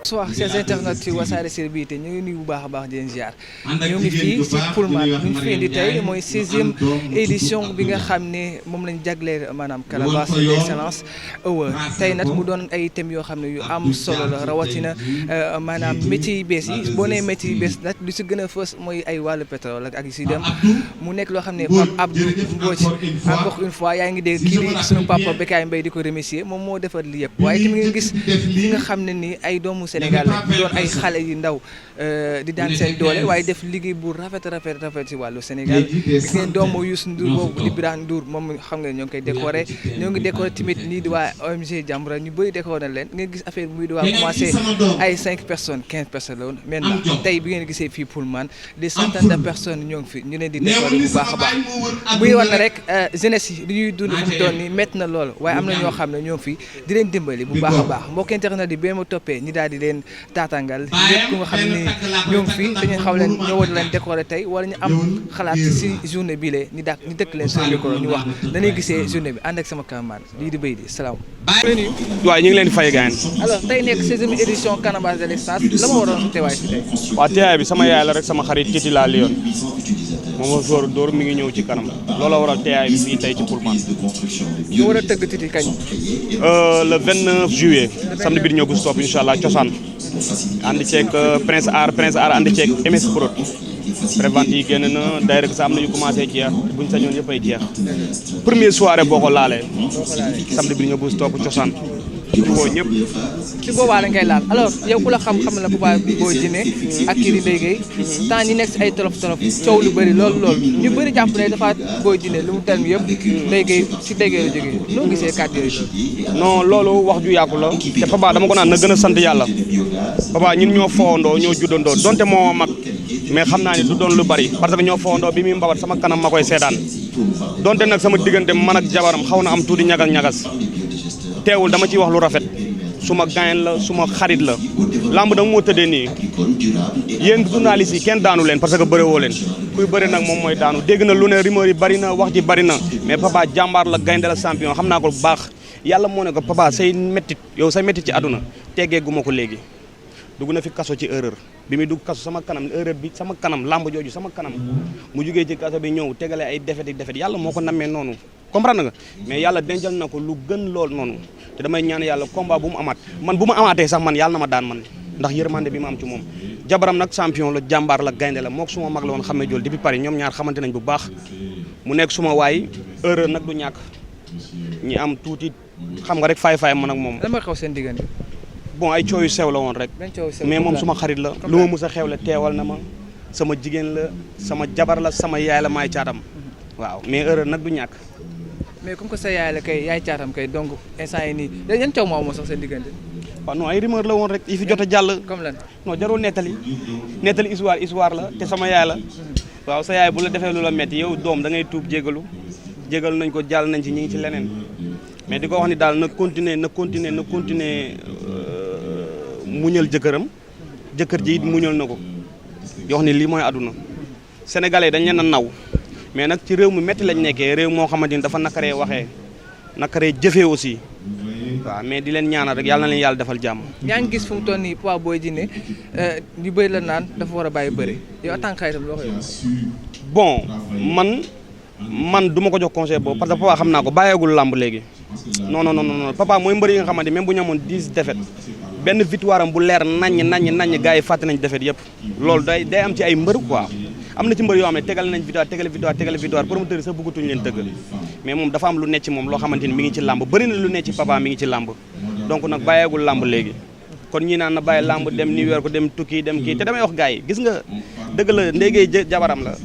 bonsoir chers internautes ci Wassare Célébrité ñu ngi nuyu bu baax a baax di leen ziar ñu ngi fii ci Pullman ñu ngi fi indi tey mooy 16e édition bi nga xam ne moom lañ jagleel maanaam Calebasse d'Excellence Award tey nag mu doon ay thèmes yoo xam ne yu am solo la rawatina maanaam métiers yu bees yi boo nee métiers yu bees nag lu si gën a fës mooy ay wàllu pétrole ak yu si dem mu nekk loo xam ne Pape Abdou Mbodj encore une fois yaa ngi dégg kii di suñu papa Bécaye Mbaye di ko remercier moom moo defar li yëpp waaye tamit nga gis li nga xam ne ni ay doomu Sénégal la doon ay xale yu ndaw di daan seen doole waaye def liggéey bu rafet si wàllu Sénégal gis ngeen doomu Youssou Ndour boobu di Birane Ndour moom xam nga ñoo ngi koy décoré ñoo ngi décoré tamit nii di waa ONG Jamra ñu bëri décoré na leen nga gis affaire bi muy di waa commencé ay 5 personnes 15 personnes la woon maintenant tey bi ngeen gisee fii Pullman des centaines de personnes ñoo ngi fi ñu leen di décoré bu baax a baax muy war na rek jeunesse yi li ñuy dund fu mu toll nii métti na loolu waaye am na ñoo xam ne ñoo ngi fi di leen dimbali bu baax a baax mbokk internet yi bee ma toppee ñi daal di leen taatangal lépp ku nga xam ne ñoo ngi fi dañuy xaw leen ñoo war leen décorer tey wala ñu am xalaat si journée bii lee ñu dëkk leen seen micro ñu wax dañuy gisee journée bi ànd ak sama cameraman lii di béy di salaam. waaw ñu ngi leen di fay gaañ. alors tey nekk 16e édition Calebasse d'Excellence la ma waroon teewaay si tey. waaw teewaay bi sama yaay la rek sama xarit Titi laa Lyon moom la Zoro Dóor mi ngi ñëw ci kanam looloo waral teewaay bi fii tey ci Pullman. ñu war a tëgg Titi kañ. le 29 juillet samedi bi di ñëw bu stop incha allah cosaan ànd ceeg Prince Art ànd ceeg MS Prod prévente yi génn na day rek sa am na ñu commencé jeex buñ sañoon yëpp ay jeex première soirée boo ko laalee samedi bi di ñëw bu stop cosaan woo ñëpp ci boobaa la ngay laal alors yow ku la xam-xam la Papa Boy Djiné ak kii di Ndeye Gueye temps ñi nekk si ay tolof coow lu bëri loolu ñu bëri jàpp ne dafa Boy Djiné lu mu terme yëpp Ndeye Gueye si Ndeye Gueye la jógee noo gisee kàddu yooyu non loolu wax ju yàqu la te Papa dama ko naan na gën a sant yàlla Papa ñun ñoo foondoo ñoo juddandoo donte moo mag mais xam naa ni du doon lu bari parce que ñoo foondoo bi muy mbabat sama kanam ma koy seedaan donte nag sama diggante man ak jabaram xaw na am tuuti ñagas teewul dama ciy wax lu rafet suma gaañ la suma xarit la lamb dama moo tëddee nii yéen journalistes yi kenn daanu leen parce que bëre woo leen kuy bëre nag moom mooy daanu dégg na lu ne rumeur yi bari na wax ji bari na mais Papa jàmbaar la gaynde la champion xam naa ko bu baax yàlla moo ne ko Papa say méttit yow say méttit ci àdduna teggee gu ma ko léegi dugg na fi kaso ci erreur bi muy dugg kaso sama kanam erreur bi sama kanam lamb jooju sama kanam mu jugee ci kaso bi ñëw tegale ay defet yàlla moo ko nammee noonu comprendre nga mais yàlla dencal na ko lu gën lool noonu te damay ñaan yàlla combat bu mu amaat man bu ma amaatee sax man yàlla na ma daan man ndax yërmande bi ma am ci moom jabaram nag champion la jàmbaar la gaynde la mook suma mag la woon xamee jol depuis Paris ñoom ñaar xamante nañ bu baax mu nekk suma waay erreur nag du ñàkk ñi am tuuti xam nga rek faay man ak moom lan ma xaw seen diggante bon ay coow yu sew la woon rek mais moom suma xarit la lu ma mus a xewle teewal na ma sama jigéen la sama jabar la sama yaay la maay caatam waaw mais erreur nag du ñàkk mais comme que sa yaay la kay yaay caatam kay donc instant yi nii yan coow moo sax seen diggante waaw non ay rumeur la woon rek yi fi jot a jàll comme lan non jarul nettali histoire la te sama yaay la waaw sa yaay bu la defee lu la metti yow doom da ngay tuub jégalu nañ ko jàll nañ ci ñi ngi ci leneen mais di ko wax ni daal na continuer muñal jëkkër ji it muñal na ko yoo xam ne lii mooy àdduna sénégalais dañ leen a naw mais nag ci réew mi métti lañ nekkee réew moo xamante ni dafa nakaree waxee nakaree jëfee aussi waaw mais di leen ñaanal rek yàlla na leen yàlla defal jàmm. yaa ngi gis fu mu toll nii Papa Boy Djiné ñu bëri la naan dafa war a bàyyi bëri yow en tant que xaritam loo koy wax. bon man du ma ko jox conseil boobu parce que Papa xam naa ko bàyyeegul làmb léegi non Papa mooy mbër yi nga xamante même bu ñu amoon 10 défaites benn victoire am bu leer naññ gars yi fàtte nañ défaite yëpp loolu day am ci ay mbër quoi am na ci mbër yoo xam ne tegale nañ victoire promoteur yi sax bëggatuñu leen tëggal mais moom dafa am lu nekk ci moom loo xamante ni mi ngi ci làmb bëri na lu nekk ci Papa mi ngi ci làmb donc nag bàyyeegul làmb léegi kon ñi naan na bàyyi làmb dem New York dem tukki dem kii te damay wax gars yi gis nga dëgg la Ndeye Gueye jabaram la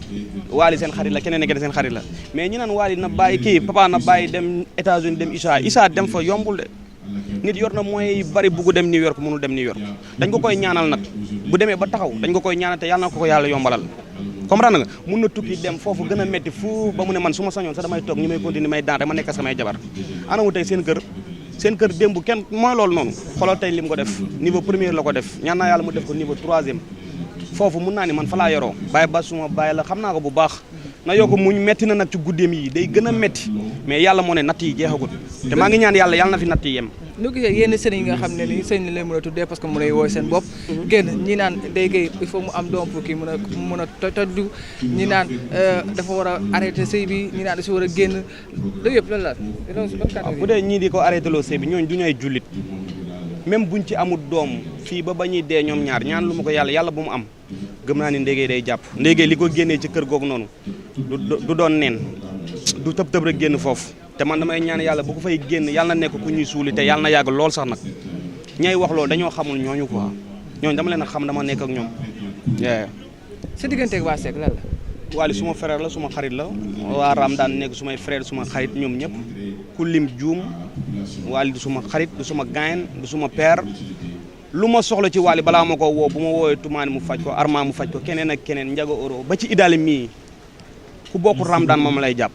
Waly seen xarit la keneen ak seen xarit la mais ñi naan Waly na bàyyi kii Papa na bàyyi dem États-Unis dem Issa dem fa yombul de nit yor na mooy bari bugg dem New York mënul dem New York dañ ko koy ñaanal nag bu demee ba taxaw dañ ko koy ñaanal te yàlla na ko yàlla yombalal comprendre nga mun na tukki dem foofu gën a métti fu ba mu ne man su ma sañoon sax damay toog ñi may continuer may daan rek ma nekk samay jabar anamu tey seen kër démb kenn mooy loolu noonu xoolal tey lim ko def niveau premier la ko def ñaan naa yàlla mu def ko niveau 3e foofu mun naa ni man fa laa yoroo bàyyi ba suma bàyyi la xam naa ko bu baax na yokk muñ metti na nag ci guddeem yi day gën a metti mais yàlla moo ne natt yi jeexagul te maa ngi ñaan yàlla na fi natt yi yem. nu gisee yenn sëriñ yi nga xam ne ni sëriñ la leen mën a tuddee parce que mën a wooy seen bopp génn ñi naan day géey il faut mu am doom pour kii mën a tojlu ñi naan dafa war a arrêté sëy bi ñi naan da si war a génn loolu yëpp lan la bu dee ñii di ko arrêté loo sëy bi ñooñu du ñu ay jullit même buñ ci amul doom fii ba ñuy dee ñoom ñaar ñaan lu ma ko yàlla bu mu am gëm naa ni ndéegéey day jàpp ndéegéey li ko génnee ci kër googu noonu du doon neen du tëb rek génn foofu te man damay ñaan yàlla bu ko fay génn yàlla na nekk ku ñuy suuli te yàlla na yàgg lool sax nag ñay wax loolu dañoo xamul ñooñu quoi ñooñu dama leen a xam dama nekk ak ñoom. sa digganteeg waa Seck lan la. Wally suma frère la suma xarit la waa Ram daan nekk sumay frère suma xarit ñoom ñëpp ku lim juum Wally du suma xarit du suma gayen du suma père lu ma soxla ci Wally balaa ma ko woo bu ma woowee Toumani mu faj ko Arma mu faj ko keneen ak keneen Ndiaga Euro ba ci Idali mii ku bokk Ram daan moom lay jàpp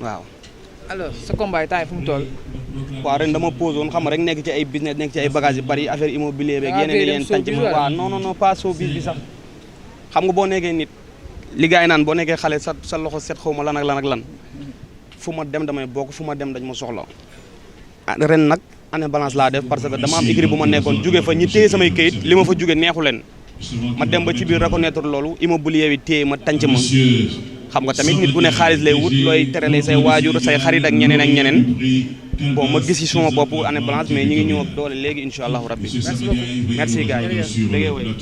waaw. alors sa combat yi temps yi fu mu toll. waaw ren dama posé woon xam nga rek nekk ci ay business nekk ci ay bagages yu bari affaire immobilier beeg yeneen tànc ma waaw non pas showbiz bi sax xam nga boo nekkee nit li gars yi naan boo nekkee xale sa loxo set xaw ma lan ak lan fu ma dem damay bokk fu ma dem dañ ma soxla ren nag année balance laa def parce que dama am écrit bu ma nekkoon jóge fa ñi téye samay këyit li ma fa jóge neexu leen ma dem ba ci biir reconnaître loolu immobilier bi téye ma tànc ma xam nga tamit nit bu ne xaalis lay wut looy terale say waajur say xarit ak ñeneen bon ma gis ci suma bopp année balance mais ñi ngi ñëw ak doole léegi incha allahu rabbi merci gars yi dégg woy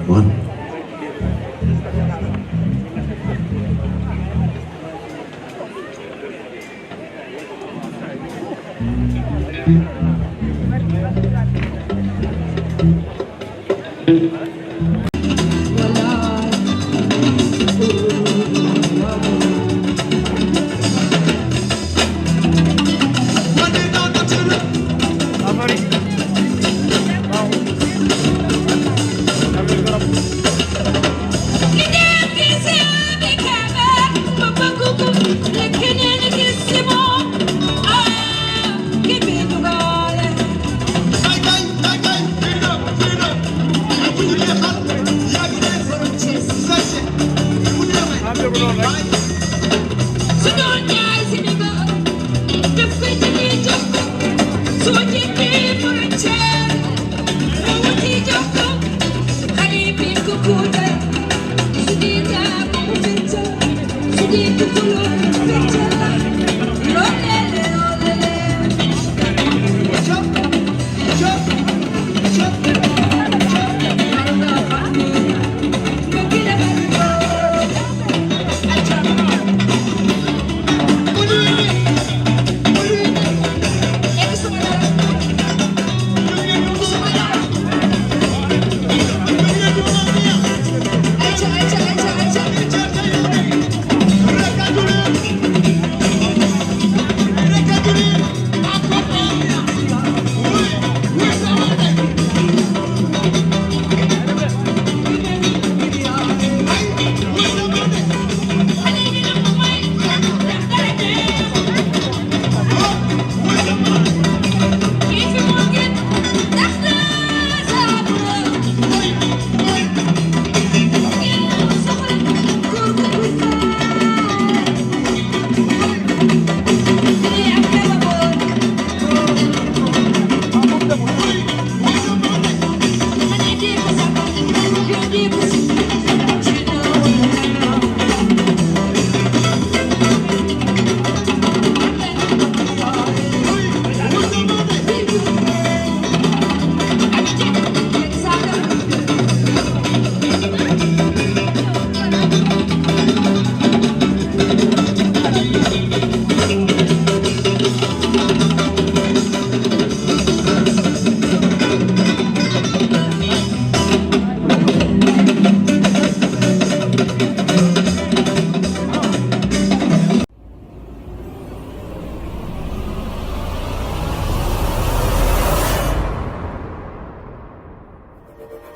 One. So